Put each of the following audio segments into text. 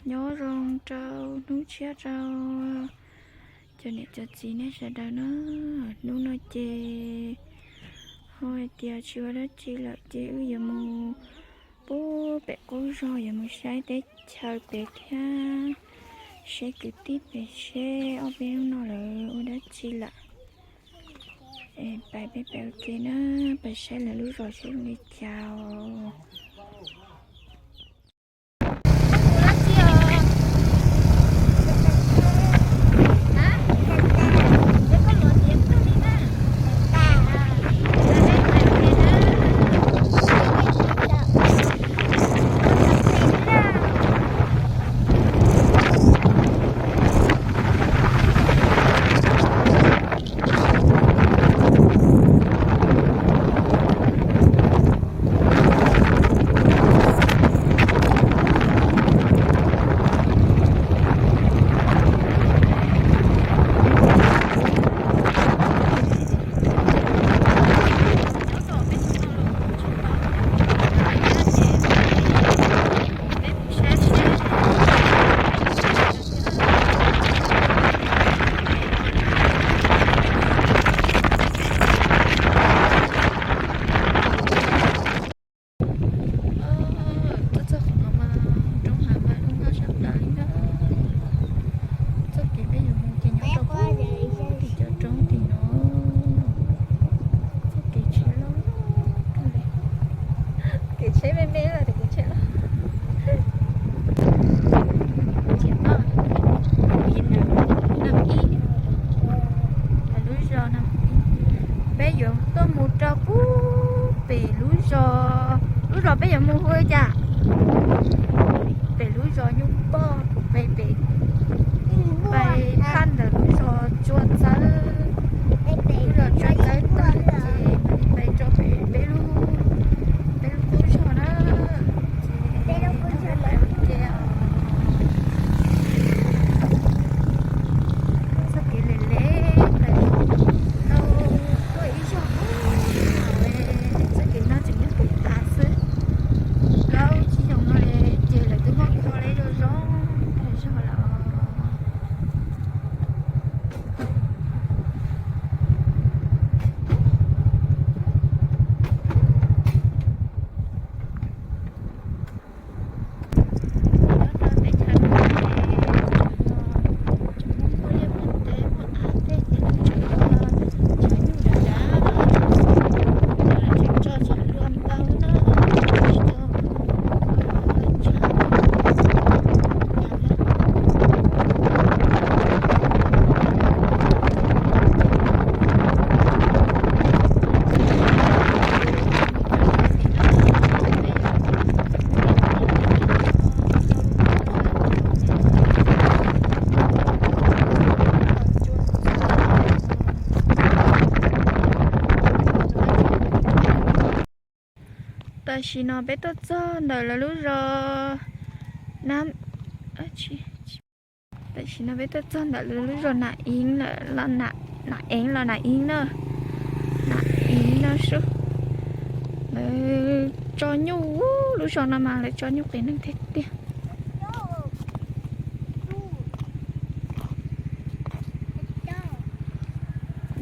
Nyob zoo rau hnub tshiab rau cov niam cov txiv nej sawv daws na. Hnub no ces ho hais tias tsis ua dab tsi lawm ces wb yuav mus pub pem qub zog, yuav mus saib teb chaws pem thiab, saib kwv tij pem seb ob peb hnub no lawv ua dab tsi lawm. Pais peb pem ua ke na, pais saib lawv lub zos seb zoo li cas. Tuaj txog qhov no mas roob hav mas lub noj sab plaws li na. Txoj kev peb yuav mus ces nyob rau tim cov roob tim no. Txoj kev tsheb loj kawg li. Kev tsheb me me los tias kev tsheb loj. Nam ib, lub zos Nam ib. Peb yuav tuaj mus rau pub pem lub zos, lub zos peb yuav mus hu li cas? Pem lub zos Nyuj Poj, pem, pem, pem phaj ntawm lub zos Tsua Txawb, lub zos Tsua Txawb tag ces mam li pais rau pem peb lub, peb lub qub zos na. Ces peb lub qub zos lawm ces txoj kev lem lem lawm, tau tuaj ib zaug, txoj kev no tseem nyob puv tas xwb. Plaub tsib xyoos no ces lawv twb muab kho lawm, zoo zoo tag zog lawm. Tam sim no peb tuaj txog ntawm lawv lub zos Nam, tam sim no peb tuaj txog ntawm lawv lub zos Nam Eev lawm, Nam Eev los Nam Eev na, Nam Eev no sub. Lawv tso nyuj, lub zos no mas lawv tso nyuj qias neeg tiag tiag.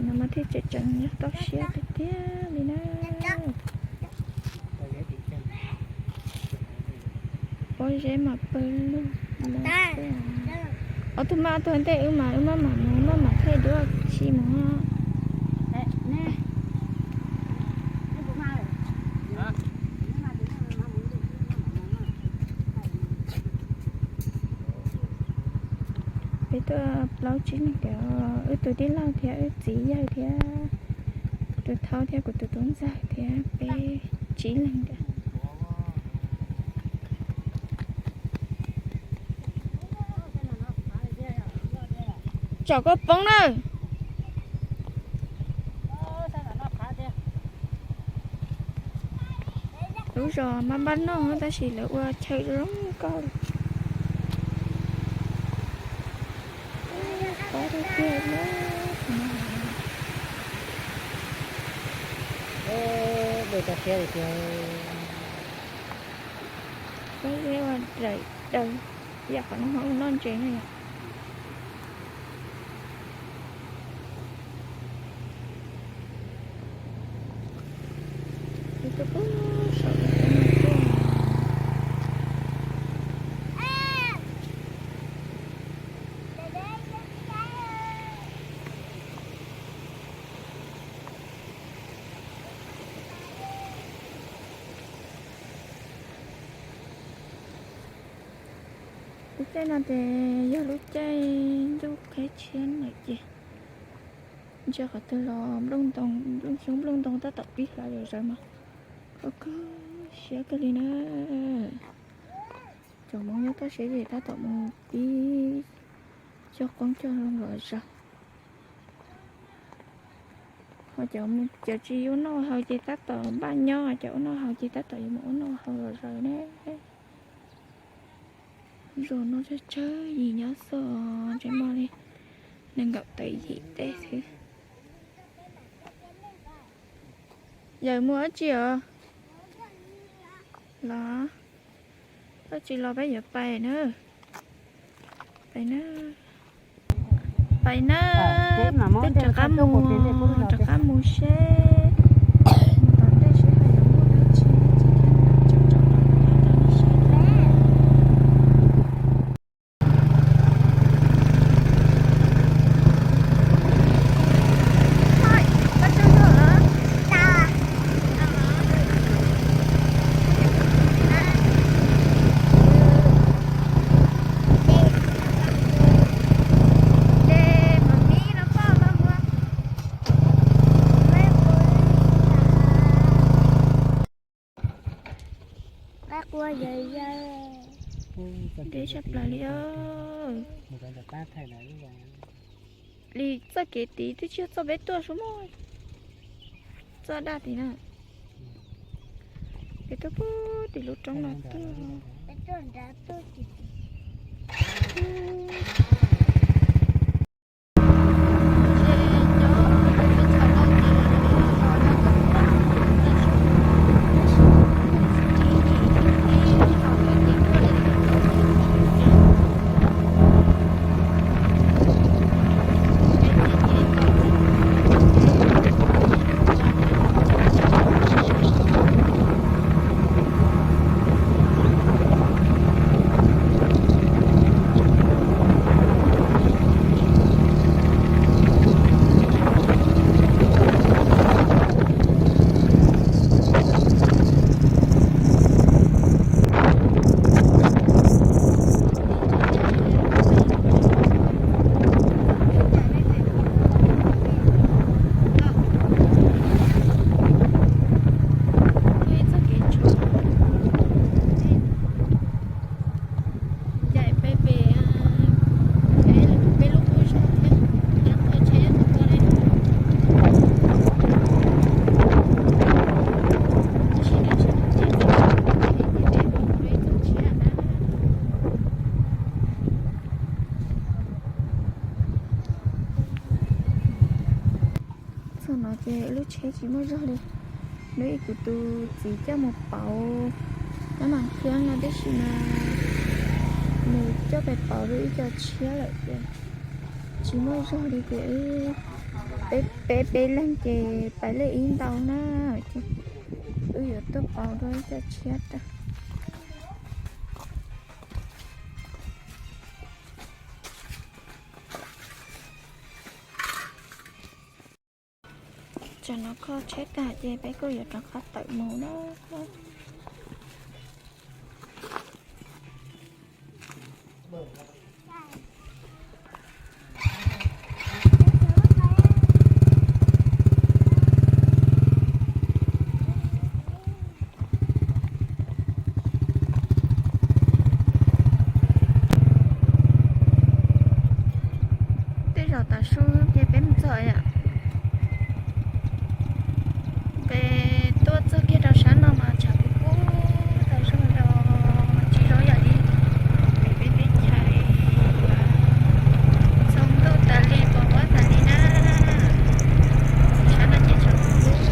No mas thiaj tseem tseem yog toj siab tiag tiag li na. Pob zeb mas pawg lug. Ob tug maj ob tug ntej wb mas wb maj mam mus, maj mam thaij duab tsis mus. Peb tuaj plaub tsib leeg tiag, wb tus tij laug thiab wb txiv yawg thiab tus thaub thiab kuv tus tub ntxawg thiab peb tsib leeg tiag. Tsam koj poob na. Lub zos mas npaj noj tab sis lawv ua chaw zoo nkauj li. Pob tiag tiag na. Pob zeb ua daim daws. Yam qhov no ho ua noj ntses na yom. Ib tug pub saum no tuaj. Lub caij no ces yog lub caij ntuj qhib tshiab lawm ces ntsia qhov twg los nplooj ntoo, nplooj xyoob nplooj ntoo tab tom pib hlav zom zaws mas kho kho siab kawg li na. Cov Hmoob nyob toj siab ces tab tom mus pib cog qoob cog loo zom zaws. Ho cov, cov tsis ua noj haus ces tab tom npaj nyob, cov ua noj haus ces tab tom yuav mus ua noj haus zom zaws ne. Zos no tsawg tsawg yim nyob xwb, tseem muaj li nees nkaum tawm yim tej xwb. Yawm mus dab tsi os? Los, koj tsis los peb yuav pais na. Pais na. Pais na. Peb rov qab mus, rov qab mus seb mus tom ntej seb ho yuav muaj dab tsi, dab tsi thiab, tsom tsom rau nej saib. Deb tshaj plaws li os. Li txoj kev tid twb tsis yog txoj peb tuaj sub muag, txoj daj tid na. Peb tuaj puag tim lub roob no tuaj. Caij peb pem, peb lub qub zog thiab, qhov tsheb tus ko li. Tab sis tam sim no ces peb mus ib txoj tshiab na. Txog no ces lub tsheb tsis muaj zog li. Hnub ib kuv tus txiv coj mus pauv nyob Nam Khwb no, tab sis mas nws coj pais pauv rau ib co tshiab lawm ces tsis muaj zog li ces wb peb peb leeg ces pais lej ib ntau na, ces wb yuav tuaj pauv rau ib co tshiab rau. Tsam no kho tsheb tag ces peb kuj yuav rov qab tawm mus na. Tej zaum tav su ces peb mus txog yom. Peb tuaj txog kiag rau sab no mas tshav kub kub tas zog los tsis zoo yam li pem peb teb chaws. Tsaus ntuj tas li, pos huab tas li na. Sab no ces tshav kub kub.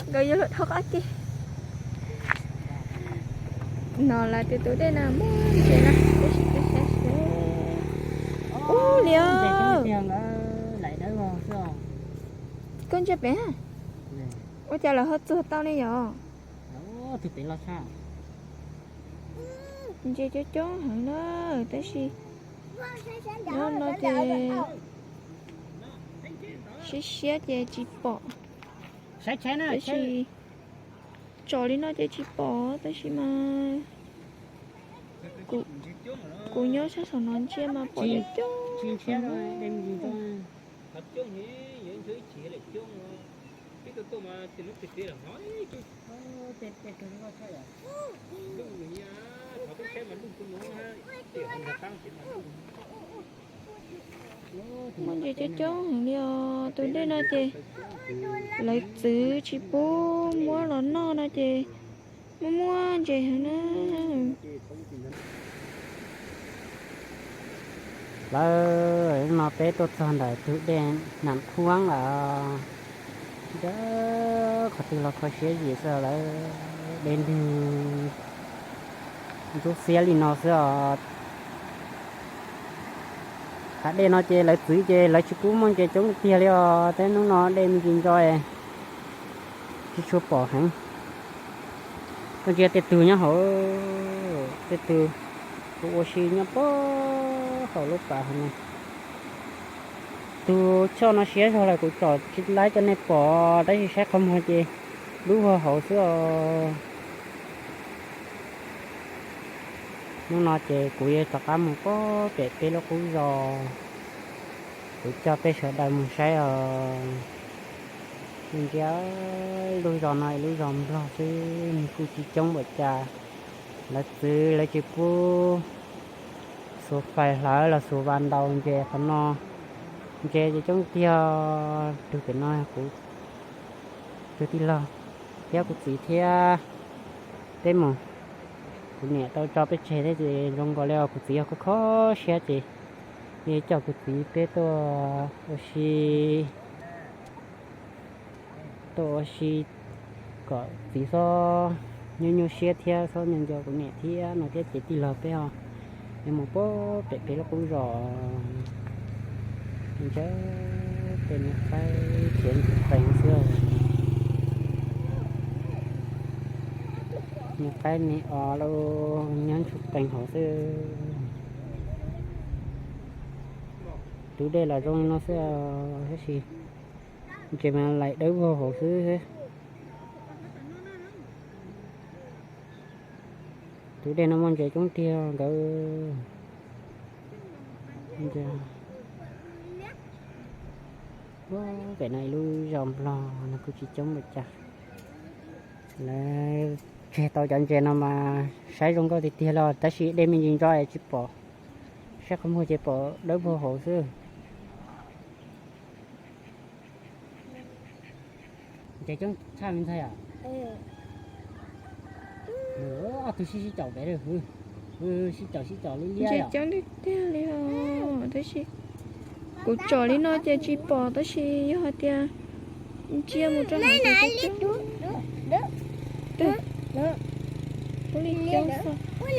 Nkawd yuav luag dhau qab ke. No lawv tus tus dej no muaj ntses na, tab sis kuv saib seb. Ub li os. Koj ntsia pem. Ua cas lawv ho txuag tau ne yom? Ntses coob coob heev na, tab sis no no ces siab siab ces tsis pom. Tab sis tsom li no ces tsis pom, tab sis mas kuv nyob sab saum no ntsia mas pom coob coob. Muaj ntses coob coob heev li os. Tus dej no ces lawv txwv tsis pub muab los noj no ces muaj muaj ntses heev na. Lawv no peb tuaj txog ntawm tus dej Nam Khuab lawm. Ntsawg qhov twg los kho siab zim xwb, lawv dej ntws ntsuab xiab li no xwb os. Hav dej no ces lawv txwv ces lawv tsis pub muaj ntses coob tiag li os. Tej hnub no dej me ntsis ntso, tsis tshua pom heev. Koj ntsia tej tug nyob hauv, tej tug kuv ua si nyob puag hauv lub pas hauv no. Tus choj no siab zog lawm kuv tsom tsis laib coj nej pom, tab sis saib qhov muag ces dub vog hauv xwb os. Hnub no ces kuv yuav rov qab mus puag pem peb lub qub zos, kuv coj peb sawv daws mus saib os. Ntsia, lub zos no lub zos Nplog xwb, nws kuj tsis coob npaum cas. Lawv txwv lawv tsis pub xuas fais hlawv los xuas vas ntaus ntses qhov no. Ntses ces coob tiag. Tug pem no kuv tus tij laug thiab kuv txiv thiab peb mus. Kuv niam tau tso peb tseg thiab ces zoo nkaus li os, kuv txiv yog kho kho siab ces coj kuv txiv peb tuaj ua si, tuaj ua si kom txiv txhob nyuaj nyuaj siab thiab txhob nco nco kuv niam thiab no thiab ces tij laug peb ho yuav mus puag pem peb lub qub zos. Ntshe tej niag qaib khiav ntxim qees xwb. Niag qaib me os, nyob ntxim qees hauv xwb. Tus dej los zoo li no xwb, tab sis ntses mas laim dawb vog hauv xwb. Tus dej no muaj ntses coob tiag nkawd. Pem no ib lub zos Nplog no kuj tsis coob npaum cas. Lawv tseg tau cov ntses no mas saib zoo nkauj tiag tiag los tab sis dej me ntsis ntso es tsis pom, saib qhov muag ces pom dawb vog hauv xwb. Ntses coob tshaj me ntxhais yom. Ob tug sib sib caum pem, sib caum sib caum liab liab. Ntses coob tiag tiag li os, tab sis kuv tsom li no ces tsis pom, tab sis yog hais tias ntsia mus rau hauv ces coob.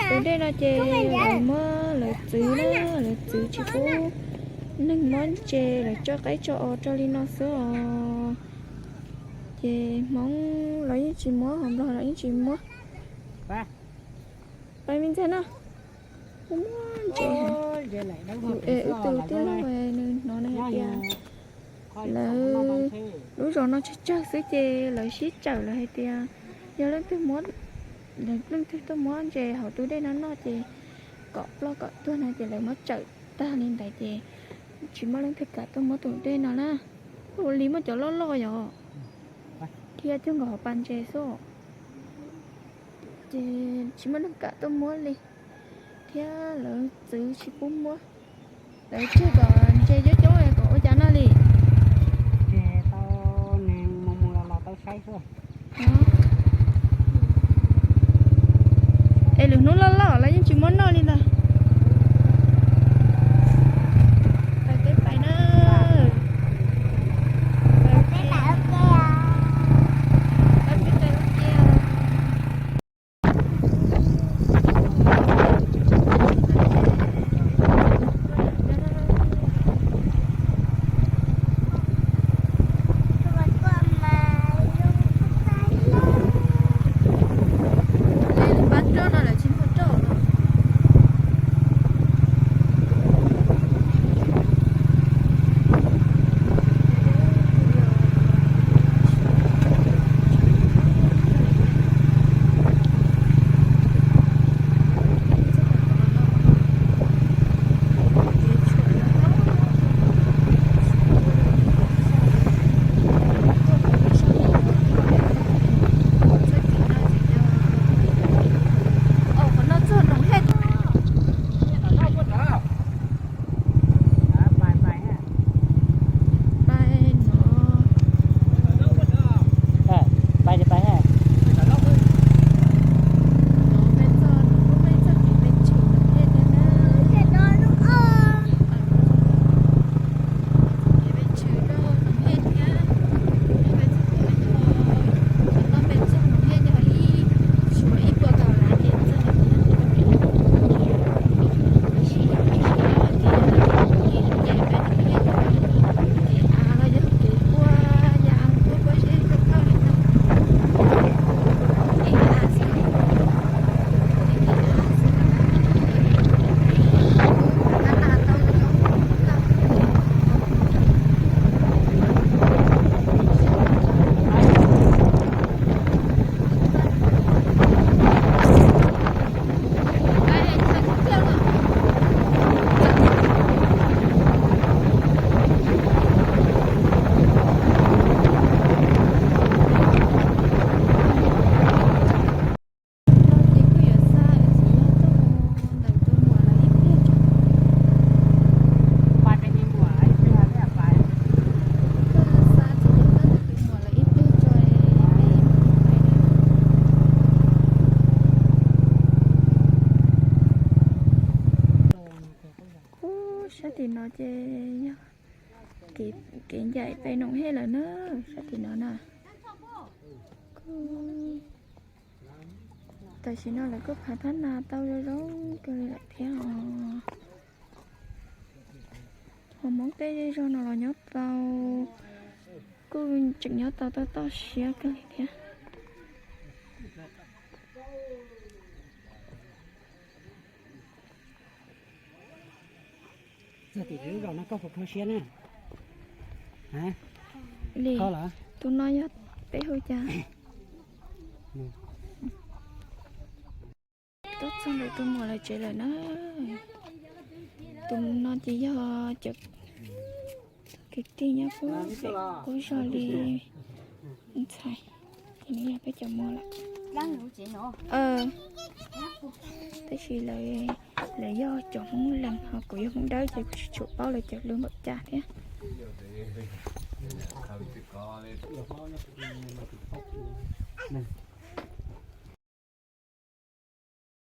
Tus dej no ces lawv muab lawv txwv na, lawv txwv tsis pub neeg muab ntses, lawv tso qaib tso os rau li no xwb os. Ces Hmoob los yeej tsis muab, hos Nplog los yeej tsis muab. Pab me ntxhais no, kuv muab ntses, kuv es ua tus tij laug nws hnov nws hais tias lawv lub zos no tsawg tsawg xwb ces lawv sib tsawm, lawv hais tias yog leej twg muab, leej twg tuaj muab ntses hauv tus dej no noj ces kom ploj kom tuag no ces lawv muab tsawm tag li ntawd ces tsis muaj leej twg kam tuaj muab tus dej no na. Ua li muaj cov loj loj yom, dhia cuag nkaus hauv pas ntses xwb. Ces tsis muaj neeg kam tuaj muab li, thiab lawv txwv tsis pub muab. Lawv tseg kom ntses coob coob kom ua cas noj li. Ces tau neeg mus mus los los tau saib xwb. Es lwm hnub loj loj lawv yeej tsis muab noj li ntag. Pais peb Sab tim no ces yog kev ncaim pem Noom Hej lawm na, sab tim no na. Tam sim no lawv kuj phav thab nas tau zoo zoo kawg li lawm thiab os. Hos Hmoob tej zej zog no los nyob tau, kuj tseem nyob tau toj toj siab kawg li thiab. Txog tim lub zos no koj puas kho siab na? Li, tus no yog peb hu cas? Tuaj txog ntawm tus muam lawv tsev lawm na. Tus no ces yog cov kwv tij nyob pem qub zos li ntxhais, ces nws yog peb cov muam lawm. Tab sis lawv yog cov Hmoob Leeg ho kuv yog Hmoob Dawb ces kuv tsis tshua paub lawv cov lus npaum cas thiab.